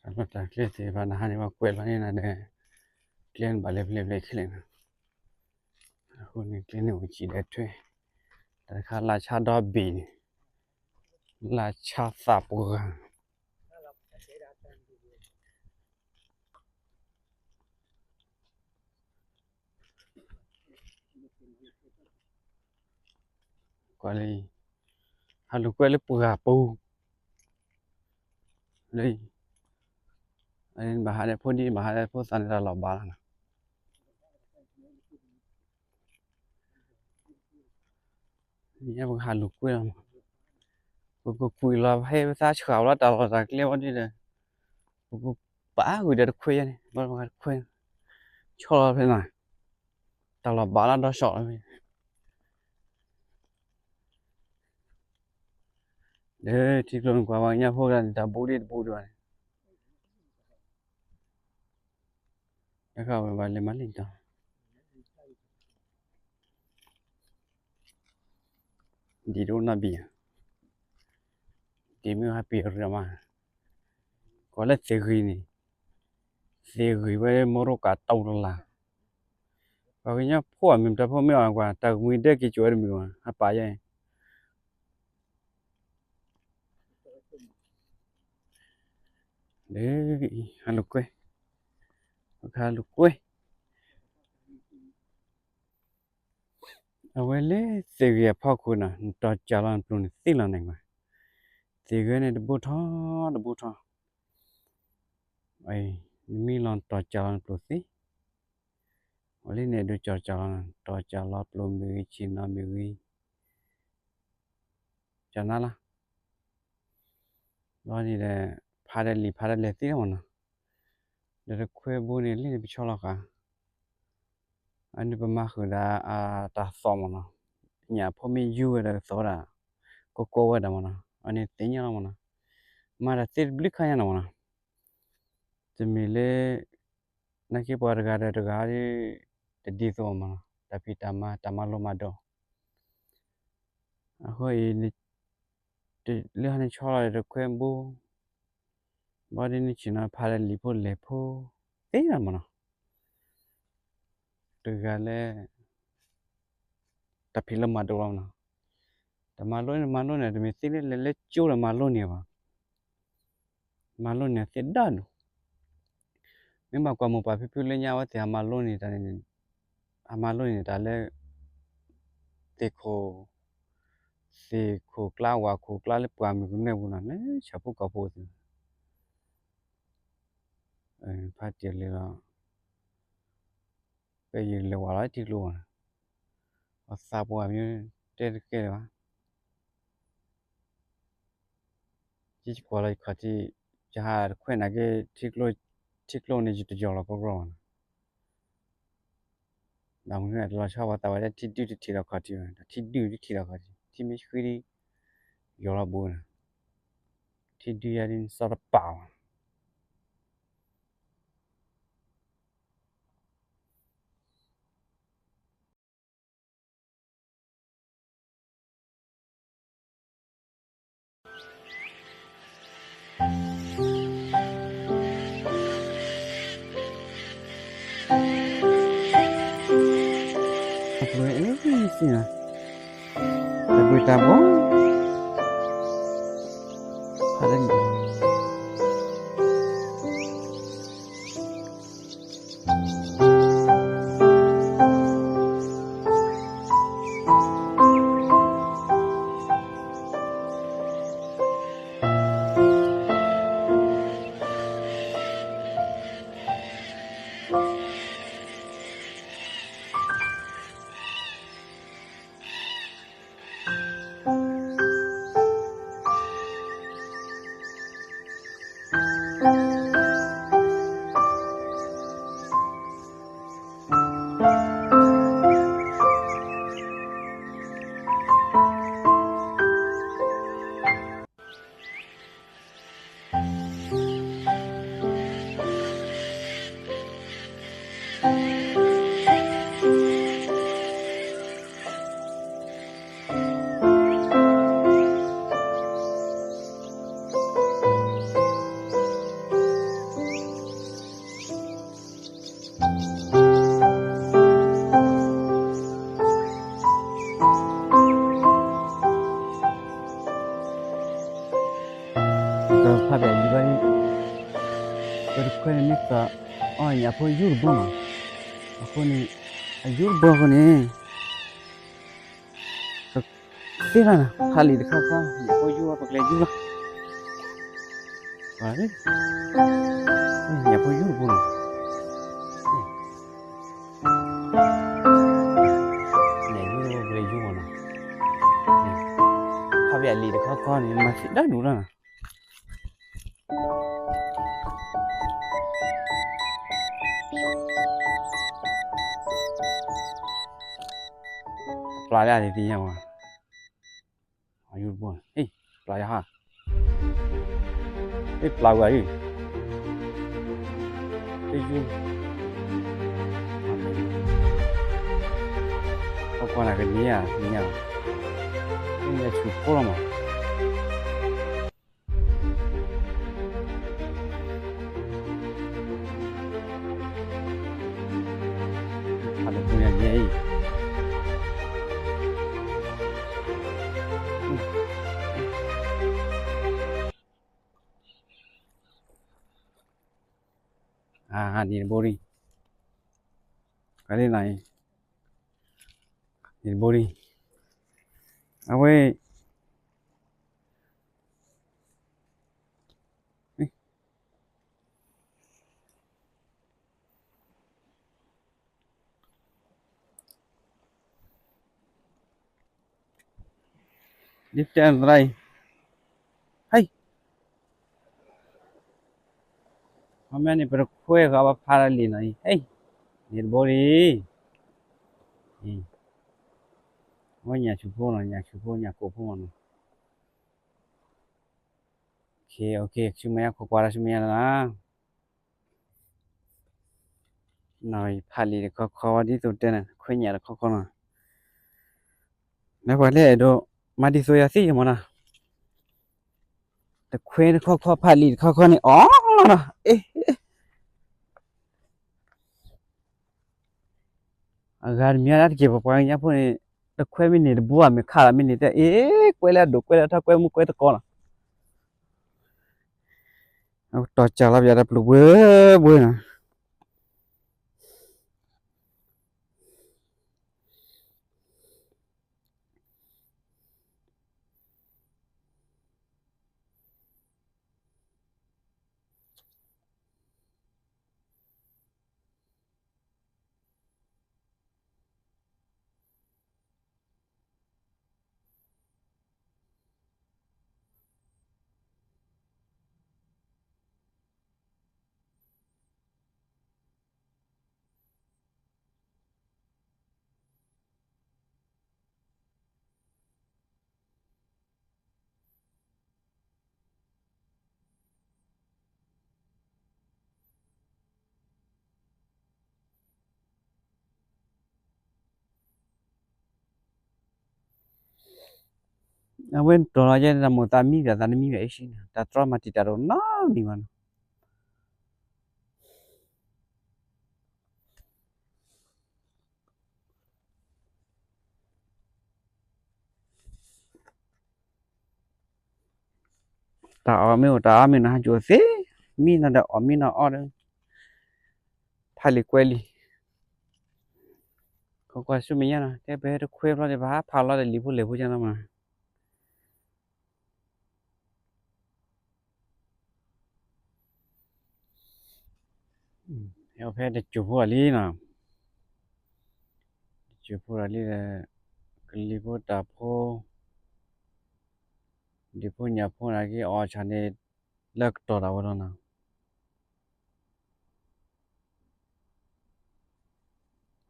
တၢ်ကျဲသ့ၣ်တဖၣ်နဟါန့ၣ် ပှၤကွဲးလီၤန့ၣ်နၤဒီး ကျဲန့ၣ်ဘၣ်လၢပျဲၢ်ပျဲၢ်ခဲလၢာ်နီၤ. အဃိန့ၣ် ကျဲန့ၣ်အိၣ်စံၣ်ဒီးထွဲ, တၢ်တခါလၢ်ဆါဒီဘ့ၣ်န့ၣ်, လၢ်ဆါသးပှၢ် ကွၢ်လံ, ဟးလူၤကွဲလၢပှၢ်ပူၤ, လၢ, ဘၣ်ဟးဒီးဖိဒံ ဘၣ်ဟးဒီးဖိသၣ်န့ၣ် တၢ်လီၤဘၣ်လီၤနီၤ. ပကဟးလူၤကွဲလီၤ, ပကကွံာ်လီၤဖဲပသးဆှၣ်လီၤတၢ်လီၢ်တၢ်ကျဲဝဲဒ်ဒီး, ပကပာ်ဂုာ်ဒီးတခွဲယဲန့ၣ်, ဘၣ်တခွဲ, ဆီလီၤဖဲနီၤ, တၢ်လီၤဘၣ်လၢဒီးဆီလီၤဖဲ ဒီးထံကျိန့ၣ် ကွၢ်ပှၤကညီဖိဒၣ်န့ၣ် တၢ်ဘူးဒံးတဘူးဒံးဘၣ်န့ၣ်, တၢ်ဃၣ်ဝဲဘၣ်လဲၤမၤလံၣ်တီၤ, ဒံးတအိၣ်နီတဘ့ၣ်ဧါ, ဒံးမ့ၢ်ဟးပ့ၤရၢမး, ကွၢ်လၢသ့ၣ်ဂံၢ်န့ၣ်, သ့ၣ်ဂံၢ်ဝဲမီရိကၤတၢ်တလၢ်, ပှၤကညီဖိအမံၤတၢ်ဖိမ့ၢ်အီၤကွၢ် တၢ်ကမှံၤဒဲက့ၤကၠိဝဲတမုာ်ဘၣ် ဟးပာ်ယဲ လၢ, ဟးလူၤကွဲ, ဟးလူၤကွဲ, အဝဲလၢသ့ၣ်ဂံၢ်အဖီခိၣ်နီၤ နတီၤစၢ်လီၤနပျိၤန့ၣ်သ့လီၤန့ၣ်ကွၢ်, သ့ၣ်ဂံၢ်န့ၣ်တဘိထီၣ်တဘိထီၣ်, နမံလီၤနတီၤစၢ်လီၤနပျိၤသ့, အဝဲလၢန့ၣ်ဒိးကၠီၤစၢ်လီၤနီၤ တီၤစၢ်လီၤပျိၤမ့ၢ်ဂ့ၤ ဆ့ၣ်နီၤမ့ၢ်ဂ့ၤ ကနါလီၤ, ဘျီန့ၣ်ဒီး ဖးဒဲးလံာ်ဖးဒဲးလဲၤသ့လီၤမးနီၤ, ဒီးတခွဲဘိန့ၣ်လံန့ၣ်ပဆီလီၤဃာ်, အန့ၣ်ပမၤဃုာ်ဒီးတၢ်သီၣ်မးနီၤ, ညၣ်ဖိမ့ၢ်ယူၤဝဲဒီးသီၣ်ဝဲဒၣ်, ကိးကိးဝဲဒၣ်မးနီၤ အန့ၣ်သ့ၣ်ညါလီၤမးနီၤ, မၤတၢ်သ့တဘျုးခါညါနီၤမးနီၤ, တမ့ၢ်လၢ နာ်က့ပှၤတဂၤဒီးတဂၤ တဒ်သိးမးနီၤ တၢ်ဖံးတၢ်မၤ တၢ်မၤလိမၤဒိး, အဃိအံၤ လၢဟါန့ၣ်ဆီလီၤဒီးတခွဲဘိ, ဘၣ်ဒ်န့ၣ်ဆ့ၣ်နီၤဖးဒီးလံာ်ဖိလဲၢ်ဖိ, သ့လီၤမးနီၤ, တဂၤလၢ တၢ်ဖံးလိမၤဒိးလီၤမးနီၤ, တၢ်မၤလိန့ၣ် မၤလိန့ၣ် တမ့ၢ်သ့လၢလဲၤလၢကၠိဒီးမၤလိန့ၢ်ဘၣ် မၤလိန့ၢ်သ့ဒၣ်ဒိၣ်, မ့ၢ်ဘၣ်ကွၢ်မိၢ်ပၢ်ဖံဖုလၢညါအဝဲသ့ၣ်ဟးမၤလိန့ၢ်တၢ်န့ၣ်, ဟးမၤလိန့ၢ်တၢ်လၢ သ့ၣ်ခိၣ်, သ့ၣ်ခိၣ်ကျါဝၣ်ခိၣ်ကျါလၢပှၢ်မုၢ်ကနၢပူၤနီၤ လၢဆၣ်ဖိကီၢ်ဖိသ့ၣ်, ဖးတံၢ်လံလီၤ ဖဲယလဲၤဝဲလီၤထံကျိဘၣ်န့ၣ်, အသးပှၢ်မ့ၢ်တဲတကဲလၢၤဘၣ်, ယကွၢ်လီၤယခီၣ်ထံး, ယဟးတခွဲးနာ်က့, ထံကျိန့ၣ်ယတယီၤလီၤကီကီဘၣ်န့ၣ်, ဘၣ်မနုၤတလီၤဆီပှၤသးဝဲလၢထံဒုတထံၣ်လီၤခီၣ်ထံးဘၣ်, ထံဒုတထံၣ်လီၤခီၣ်ထံး, ထံမ့ၢ်ဃံဒ်, ယီၤလီၤဘူးန့ၣ်, ထံဒုယၤဒ်န့ၣ်စီတပာ်ဘၣ် တၢ်ဘှံးတၢ်ဘှီၣ်, ဖးလၢ ဖိယူၢ်တဘိနီၤ, အဃိန့ၣ် အယူၢ်တဘိအဃိန့ၣ် ကသ့ၣ်နီၤနီၤ ဖးလံာ်တခီခီ ညၣ်ဖိယူၢ်ဝဲ ပကျဲယူၢ်လီၤ, ပှၤ ညၣ်ဖိယူၢ်တဘိနီၤ, ညၣ်ယူၢ်တဘိ ပကျဲယူၢ်မနီၤ, ဖးဖဲအလံာ်တခီခီန့ၣ် မၤသံဒၣ်ဒူၣ်လီၤနီၤ. ပျၢ်လၢအလံၤသ့ၣ်ညါမး, ယူၢ်တဘိ, ပျၢ်ယဟါ, ပျၢ်ဝဲအံၤ, ယူၢ်, ပကွၢ်နၤကန့ၢ်ဧါ, သ့ၣ်ညါ, သ့ၣ်ညါဆူၣ်ဖိလီၤမး. ဖးတဘိညါယဲအံၤ, နံၤတဘိလံ, နံၤတဘိလံ, အဝဲ ဒ်တဲသရၣ်အံၤ, ဟဲ, အမ့ၢ်န့ၣ် ပတခွဲဃီဘၣ်ဖးလံာ်နီၤအံၤ, ဟဲ, နံၤတဘိလံ, အဝဲညၣ်ဆူၣ်ဖိနီၤ, ညၣ်ဆူၣ်ဖိ ညၣ်ကိၣ်ဖိမနီၤ, ဆူမဲာ်ညါခိၣ်ကွၢ်တၢ်ဆူမဲာ်ညါလီၤ, နီၤအံၤဖးလံာ်တခီခီဝဲဒ်သိးတဲန့ၣ် ခွဲးညၣ်တခီခီနီၤ, လၢပှၤလၢအဲၣ်ဒိး မၤဒ်သိးယၤသ့ၣ်ယမနီၤ, တခွဲးတခီခီ ဖးလံာ်တခီခီန့ၣ် အီၣ်လီၤနီၤ, အ့ အဂၤတမံၤဒၣ်တက့ၢ် ပပှၤကညီဖိန့ၣ် တခွဲးမ့ၢ်န့ၢ်တဘိဧါ မ့ၢ်ခးလီၤမ့ၢ်န့ၢ်တဲ အ့ ကွဲးလၢအဒိၣ် ကွဲးလၢအထီ ကွဲးမူကွဲးသကိးလီၤ, တီၢ်ကၢ်လီၤပယီၤတပျုာ်ဘှ့ဘှ့နီၤ, အဝဲတီၢ်လီၤယဲ တၢ်မိၣ်သးမံဘၣ်သးနမံဘၣ်အ့ၣ်စံန့ၣ် တၢ်တြီမၤတံာ်တာ်တအိၣ်နီတမံၤဘၣ်နီၤ, တၢ်အီၣ်မ့ၢ်အိၣ် တၢ်အီမ့ၢ်နီၤ ဟးကၠိသ့, မံနီၤဒီးအီၣ် မံနီၤအီၣ်ဒီး ဖးလံာ်ကွဲးလံာ်, ခိးကွၢ်ဆူမဲာ်ညါနီၤ တဲပဟဲတခွဲးဘျီဒီး ပဟးဖးလီၤဒီးလံာ်ဖိလဲၢ်ဖိကနီၤမး ဟဲအီၣ်ဖဲတစိၢ်ဖိအလံနီၤ, တစိၢ်ဖိအလံဒီး ကလံၤဖိတၢ်ဖိ, ဒံဖိညၣ်ဖိနာ်က့အီၣ်ဆၣ်န့ၣ် လၢကတီၢ်ဒၣ်ဝဲလီၤနီ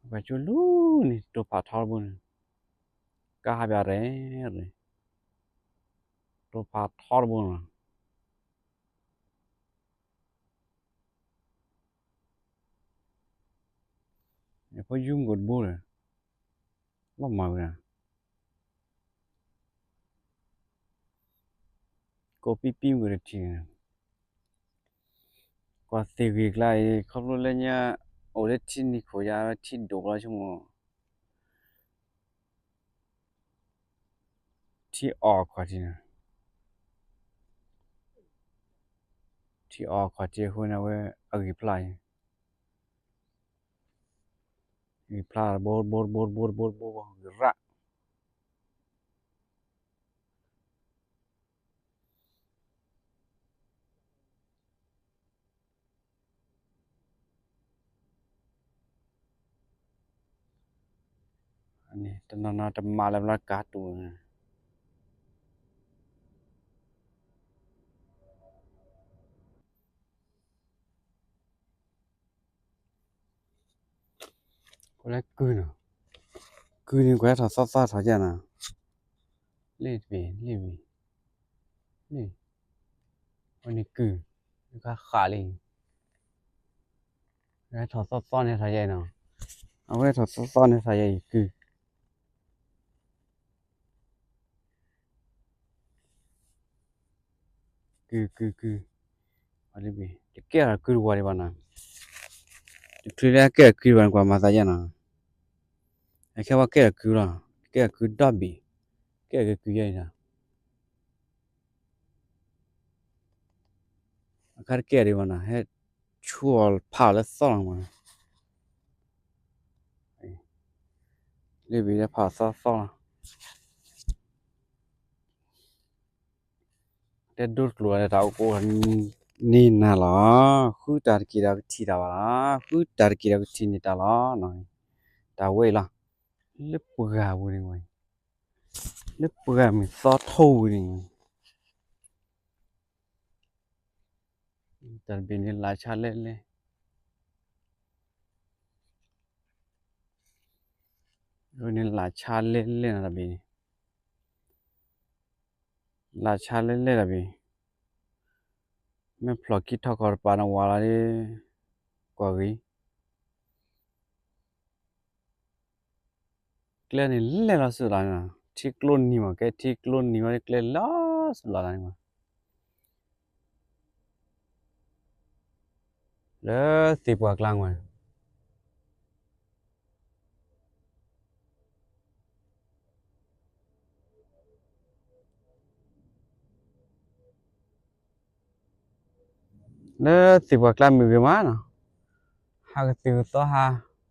ၤ, ပှၤကၠိလူၤန့ၣ် တိၢ်ဖးထီတဘိန့ၣ်, ကဟးဘၣ်ရဲၣ်ရဲၣ်, တိၢ်ဖးထီတဘိနီၤ ဖိယူမုၢ်ကိၣ်တဘိဒီး လီၤမၢ်ဝဲဒၣ်, ကိးပံပံမုၢ်ကိၣ်တထံၣ်န့ၣ်, ကွၢ်သ့ၣ်ဂ့ၢ်ကျါအံၤ ခီဖျိလၢညါ အိၣ်လၢထံနံၤခိၣ်ယါ ထံဒိၣ်လီၤဆိကမိၣ် ထံအီၣ်ခီၣ်ထံးန့ၣ်, ထံအီၣ်ခီၣ်ထံးအဃိန့ၣ် အဝဲအဂံၢ်ဖျါအံၤ, ဂ့ၤဖျါတဘိတဘိတဘိတဘိတဘိတဘိ ဂ့ၤရၣ် တနီၤနီၤတမၤလၢၤဘျီကါတူာ် ကွၢ်လၢကုၢ်နီၤ, ကုၢ်န့ၣ်ကွၢ်ထီၣ်သီသီထီၣ်ယဲနီၤ, လ့ၣ်တဘ့ၣ် လ့ၣ်ဘ့ၣ်, လ့ၣ်, အန့ၣ်ကုၢ်, ခါဃးလံ, ထီၣ်သီသီန့ၣ်ထီၣ်ယဲနီၤ, အဝဲထီၣ်သီသီန့ၣ်ထီၣ်ယဲအံၤကုၢ် ကုၢ် ကုၢ် ကုၢ်, တကဲထီၣ်ကုၢ်တဝီဒံးဘၣ်နီၤ, တချုးလၢအကဲထီၣ်ကုၢ်ဘၣ်န့ၣ် ကွၢ်မၤသးယဲနီၤ, အခဲဝဲကဲထီၣ်ကုၢ်လီၤ, ကဲထီၣ်ကုၢ်ဒီဘ့ၣ်, ကဲထီၣ်ကုၢ်ယဲအံၤနီၤ, အခါတကဲဒံးဘၣ်နီၤ, ဟဲဆူအီၤဖးအီၤလၢသီလီၤမး, လ့ၣ်ဘ့ၣ်လၢဖးအီၤသီသီလီၤ. တဲဒိတကျိၤလၢတၢ်အိၣ်ကအိၣ်န့ၢ်နၤလီၤ, ဃုတၢ်တက့ၢ်ဒီးကထံၣ်တၢ်ဘၣ်လီၤ, ဃုတၢ်တက့ၢ်ဒီးကထံၣ်န့ၢ်တၢ်လီၤ, တၢ်ဝဲအံၤလီၤ, လၢပှၤဂၤပူၤန့ၣ်, လၢပှၤဂၤမ့ၢ်သီထိၣ်ဝံၤန့ၣ် တၢ်တဘ့ၣ်န့ၣ်လၢ်ဆါလဲၣ်လဲၣ်, န့ၣ်လၢ်ဆါလဲၣ်လဲၣ်နီၤတၢ်ဘ့ၣ်န့ၣ်, လၢ်ဆါလဲၣ်လဲၣ်တၢ်ဘ့ၣ်, မ့ၢ်ဖျိးခံထီၣ်ခီၣ်တပၤန့ၣ်ဝးလီၤဒ်, ကွၢ်ဂ့ၤ ကျဲန့ၣ်လဲၢ်လီၤစူၣ်လီၤန့ၣ်, ထံကျိနံၤမး ကဲထံကျိနံၤဝဲကျဲလီၤစူၣ်လီၤလီၤန့ၣ်မး, လၢသ့ၣ်ပှၢ်ကျါဝဲ လၢသ့ၣ်ပှၢ်ကျါမ့ၢ်ဂ့ၤမးနီၤ, ဟးကသ့ၣ်ကသီဟး သ့ၣ်ဒိၣ်ပှၢ်ထီ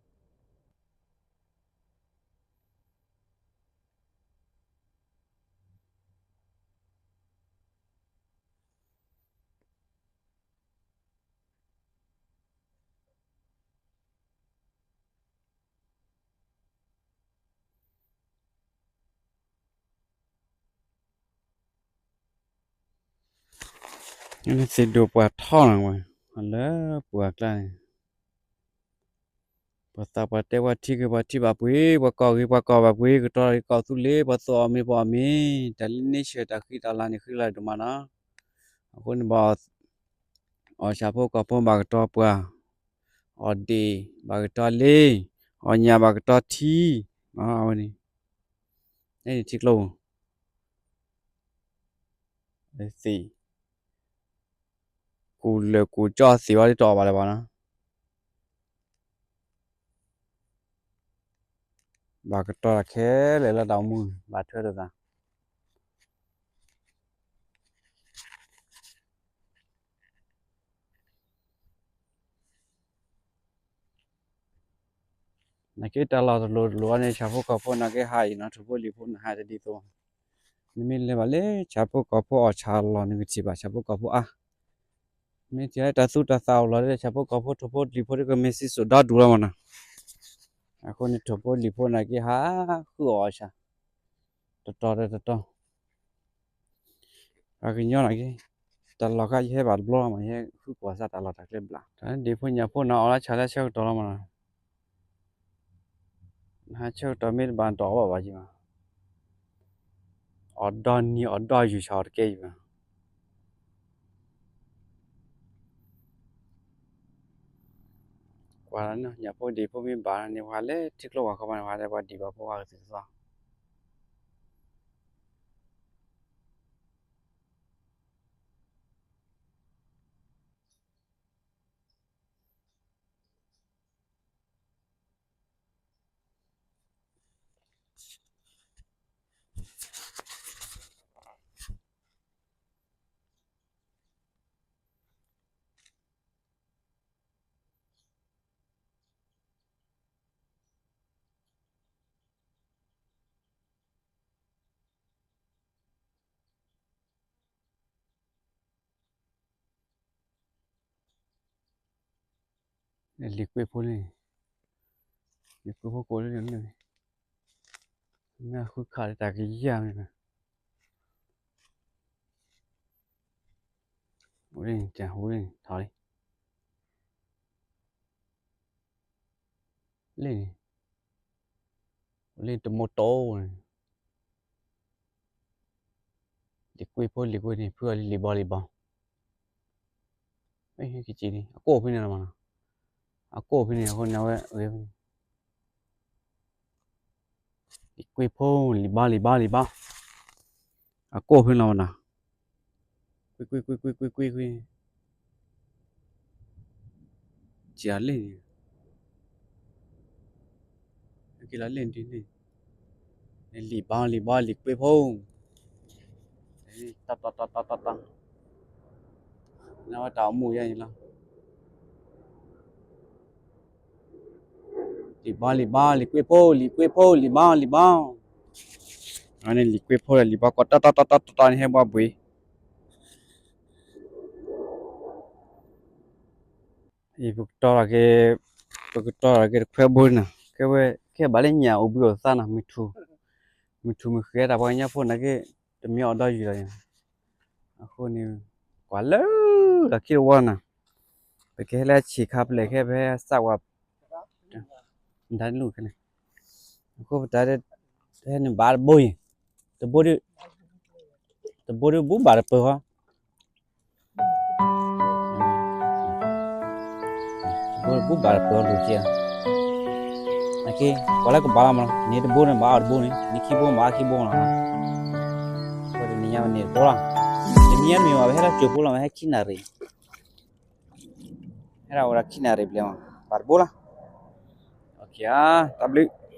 နီၤဝဲ, လၢပှၢ်ကျါန့ၣ် ပှၤသးပှၢ်တဲပှၤထံဂ့ၤပှၤထံဘၣ်ပှ့ၤ, ပှၤကီၢ်ဂ့ၤပှၤကီၢ်ဘၣ်ပှ့ၤ, ကတီၤကီၢ်သူလ့ၤ ပှၤသူအီၤမ့ၢ်ပှၤအီၤမ့ၢ်, တၢ်လၢန့ဆၢၣ်တၢ်ဃံတၢ်လၤန့ၣ်ဃံလၤဒိၣ်မးနီၤ, အဃိန့ၣ်ဘၣ် အီၣ်ဆၣ်ဖိကီၢ်ဖိဘၣ်ကတီၤပှၢ်, အီၣ်ဒ့ၣ်ဘၣ်ကတီၤလ့, အီၣ်ညၣ်ဘၣ်ကတီၤထံ, အဝဲန့ၣ်, န့ၣ်ထံကျိ သ့ၣ်, ကူၣ်လၢာ်ကူၣ်ကၠီသ့ၣ်ဝဲဒ်တအီၣ်ဘၣ်လၢၤဘၣ်နီၤ, ဘၣ်ကတီၤတၢ်ခဲလၢာ်လၢတၢ်အိၣ်မူ ဘၣ်ထွဲလိာ်သး နာ်က့တၢ်လီၢ်တလိၤတလိၤန့ၣ် ဆၣ်ဖိကီၢ်ဖိနာ်က့ဟးအံၤနီၤ, ထိၣ်ဖိလံၣ်ဖိန့ၣ်ဟးတဒ်သိး, နမ့ၢ်လဲၤဘၣ်လၢဆၣ်ဖိကီၢ်ဖိအီၣ်ဆၣ်လီၢ်န့ၣ် ကထံၣ်ဘၣ်ဆၣ်ဖိကီၢ်ဖိအါ, မ့ၢ်ထံၣ်လၢတၢ်သူတၢ်သၣ်အိၣ်လီၤလၢဆၣ်ဖိကီၢ်ဖိ ထိၣ်ဖိလံၣ်ဖိဒ်ကမ့ၢ်စံၣ်စိၣ်ဒီဒူၣ်လီၤမးနီၤ, အဃိန့ၣ်ထိၣ်ဖိလံၣ်ဖိနာ်က့ဟးဃုအီၣ်ဆၣ်, တတီၤဒီးတတီၤ ပှၤကညီနာ်က့, တၢ်လီၢ်ခါယဟဲဘၣ်တဘျီမး ယဟဲဃုကွၢ်စၢ်တၢ်လီၢ်တၢ်ကျဲဘျး, တၢ်ဒ့ၣ်ဖိညၣ်ဖိန့ၣ် အီၣ်လၢဆၣ်လၢဆၢကတီၢ်လီၤမးနီၤ, ဟးဆၢကတီၢ်မ့ၢ်တဘၣ်တအီၣ်ဘၣ်ဘၣ်က့ၤဘၣ်, အီၣ်ဒီနံၤအီၣ်ဒီယုၢ်ဆၣ်အီၣ်တကဲအံၤဘၣ် ကွၢ်ညၣ်ဖိဒ့ၣ်ဖိမ့ၢ်ဘၣ်န့ၣ် ပှၤလဲၤထံကျိဝဲခီပၤန့ၣ် ပှၤလဲၤပှၤဒံၣ်ဘၣ်ဖိပှၤကသံၣ်ကသီ လံာ်ကွ့ၢ်ဖိလံ, လံာ်ကွ့ၢ်ဖိကိးလၢန့ၣ်, မ့ၢ်ဃုခးလၢတၢ်ကယၢ်မ့ၢ်, အိၣ်လံန့ၣ် ထီၣ်လံ, လံာ်န့ၣ်, လံာ်တမိၢ်တိန့ၣ်, လံာ်ကွ့ၢ်ဖိလံာ်ကွ့ၢ်န့ၣ် ဖုအီၤလံလံာ်ဘီလံာ်ဘီ အကိၣ်ဖဲန့ၣ်လီၤမးနီၤ, အကိၣ်ဖဲန့ၣ်အဃိန့ၣ် အဝဲအဂ့ၤဖဲန့ၣ်, လံာ်ကွ့ၢ်ဖိ လံာ်ဘီလံာ်ဘီလံာ်ဘီ, အကိၣ်ဖဲန့ၣ်လီၤမးနီၤ, ကွ့ၢ်ကွ့ၢ်ကွ့ၢ်ကွ့ၢ်ကွ့ၢ်ကွ့ၢ်ကွ့ၢ်, ကလံာ်န့ၣ်, ကလံာ်န့ၣ်, လံာ်ဘီလံာ်ဘီလံာ်ကွ့ၢ်ဖိ, တၢ်တၢ်တၢ်တၢ်တၢ်, နဝဲတၢ်အိၣ်မူယါန့ၣ်လီၤ, လံာ်ဘီလံာ်ဘီလံာ်ကွ့ၢ်ဖိ လံာ်ကွ့ၢ်ဖိလံာ်ဘီလံာ်ဘီ, အန့ၣ်လံာ်ကွ့ၢ်ဖိလၢလံာ်ဘီကိးတၢ်တၢ်တၢ်တၢ်တၢ်န့ၣ် ဟဲဘှါဘှ့ၤ အံၤပကတီၤလီၤက့ၤ, ပကတီၤလီၤက့ၤတခွဲဘိန့ၣ်, ကဲဝဲ ကဲဘၣ်လၢညၣ်အိၣ်ဘှံးအိၣ်သါနီၤ, မုၢ်ထူၣ်မုၢ်ဃ့တၢ်ပှၤကညီဖိနာ်က့ တမ့ၢ်အီၣ်ဒီးယုာ်လီၤ, အဃိန့ၣ် ကွၢ်လၢလီၢ်ခံတဝီနီၤ, ပကဟဲလၢဆံးခါဖျဲၣ် ကဟဲပဟဲစးဝဲ ဒၣ်လူၢ်ခဲန့ၣ်, အဃိပတၢ် ဟဲနုာ်ဘၣ်တဘိအံၤ, တဘိဒု တဘိဒုဘူးဘၣ်တပၢၤဟီ, တဘိဘူးဘၣ်တပၢၤဟီဒိၣ်က့, အက့ ပှၤလၢကဘၣ်လီၤမးလီၤ, န့ၣ်တဘိန့ၣ် ဘၣ်အီၣ်တဘိန့ၣ်, န့ၣ်ခံဘိ ဘၣ်အီၣ်ခံဘိလီၤ, အဃိတနံၤညါန့ၣ်တဘိလီၤ, တနံၤညါမ့ၢ်ဝဲဟဲလၢကၠိဖိလီၤ, ဟဲခံနၣ်ရံၣ်, ဟဲဒၣ်ဝဲဒၣ်ခံနၣ်ရံၣ်ဘျဲၣ်မး ဘၣ်တဘိလီၤ, တၢ်ဘျုး